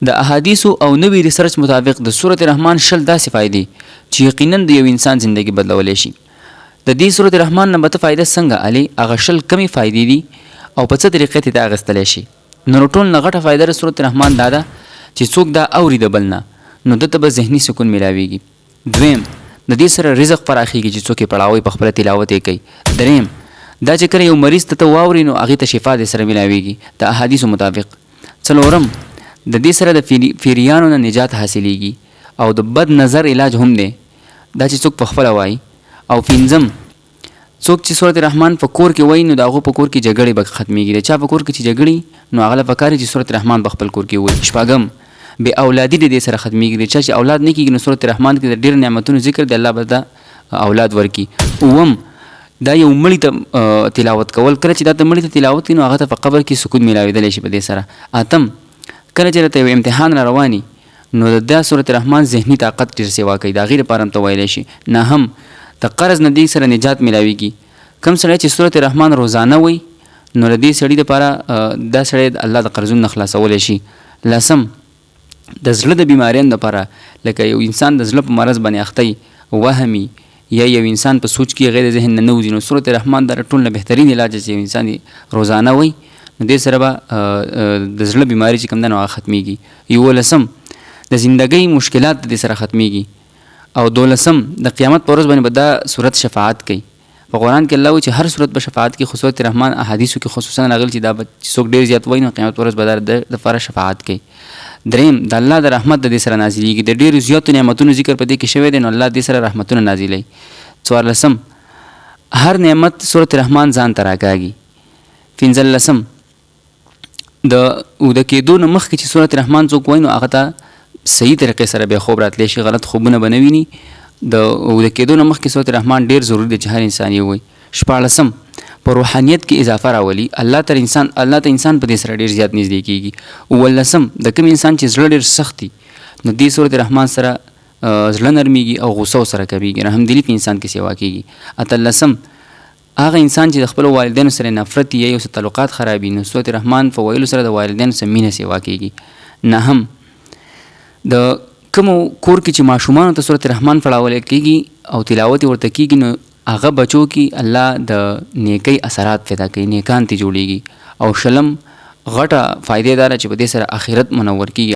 د احادیثو او نوي ریسرچ مطابق د سورة رحمان 20 داسې فایدې چې یقینا د یو انسان زندګي بدلولی شي. د دې سورة رحمان نه به ته فایده څنګه الې، هغه 20 کومې فایدې دي او په څه طریقې ترې ته اخیستلی شې؟ نو له ټولو نه غټه فایده د سورة رحمان دا ده چې څوک دا اوري د بل نه نو ده ته به ذهني سکون ملاویږي. دویم، د دې سره رزق پراخیږي چې څوک یې پړاوی په خپله تلاوت یې کوي. دریم، دا چې کله یو مریض ته ته واورې نو هغې ته شفا دې سره ملاویږي د احادیثو مطابق. څلورم، د دې سره د فیریانو نه نجات حاصلیږي او د بد نظر علاج هم دی دا چې څوک په خپله وایي. او پنځم، څوک چې سورة رحمان په کور کې وایي نو د هغو په کور کې جګړې به ختمیږي. د چا په کور کې چې جګړې نو هغه له پکار دي چې سورة رحمان په خپل کور کې ووایي. شپږم، بې اولادي د دې سره ختمیږي. د چا چې اولاد نه کیږي نو سورة رحمان کې د ډېرو نعمتونو ذکر دی، الله به ته اولاد ورکړي. اووم، دا یو مړي ته تلاوت کول، کله چې دا ته مړي ته تلاوت کوي نو هغه ته په قبر کې سکون ملاوېدلی شي په دې سره. اتم، کله چې راته یو امتحان را رواني نو د دا سورة رحمان ذهني طاقت ډېر سیوا کوي، د هغې لپاره هم ته ویلی شي. نهم، د قرض نه دې سره نجات ملاویږي. کوم سړی چې سورة رحمان روزانه وایي نو له دې سړي لپاره دا سړی د الله د قرضونو نه خلاصولی شي. لسم، د زړه د بیماریانو لپاره، لکه یو انسان د زړه په مرض باندې اخته وي، وهمي یا یو انسان په سوچ کې غیر ذهن نه وځي نو سورة رحمان دا ټول نه بهترین علاج چې یو انسان روزانه وایي نو دې سره به د زړه بیماری چې کوم ده نو هغه ختمیږي. یولسم، د زندګۍ مشکلات د دې سره ختمیږي. او دولسم، د قیامت پر ورځ باندې به دا سورت شفاعت کوي. په قرآن کې الله وایي چې هر سورت به شفاعت کوي، خو سورة رحمان احادیثو کې خصوصا راغلي چې دا به چې څوک ډېر زیات وایي نو قیامت پر ورځ به دا د لپاره شفاعت کوي. دریم، د الله د رحمت د دې سره نازلېږي. د ډېرو زیاتو نعمتونو ذکر په دې کې شوی دی نو الله دې سره رحمتونه نازلوي. څوارلسم، هر نعمت سورة رحمان ځان ته راکاږي. پنځلسم، د اوده کېدو نه مخکې چې سورة رحمان څوک وایي نو هغه ته صحیح طریقې سره بیا خوب راتلی شي، غلط خوبونه به نه ویني. د اوده کېدو نه مخکې سورة رحمان ډېر ضروري دی چې هر انسان یې ووایي. شپاړسم، په روحانیت کې اضافه راولي، الله تر انسان الله ته انسان په دې سره ډېر زیات نږدې کېږي. اوولسم، د کوم انسان چې زړه ډېر سخت وي نو دې سورة رحمان سره زړه نرمېږي او غوسه ورسره کمېږي، رحمدلي په انسان کې سیوا کېږي. اتلسم، هغه انسان چې د خپلو والدینو سره نفرت یا یو څه تعلقات خراب وي نو سورة رحمان په ویلو سره د والدینو سره مینه سیوا کېږي. نهم، د کومو کور کې چې ماشومانو ته سورة رحمان پړاولی کېږي او تلاوت یې ورته کېږي نو هغه بچو کې الله د نیکۍ اثرات پیدا کوي، نیکان ترې جوړېږي. او شلم، غټه فایده دا ده چې په دې سره آخرت منور کېږي.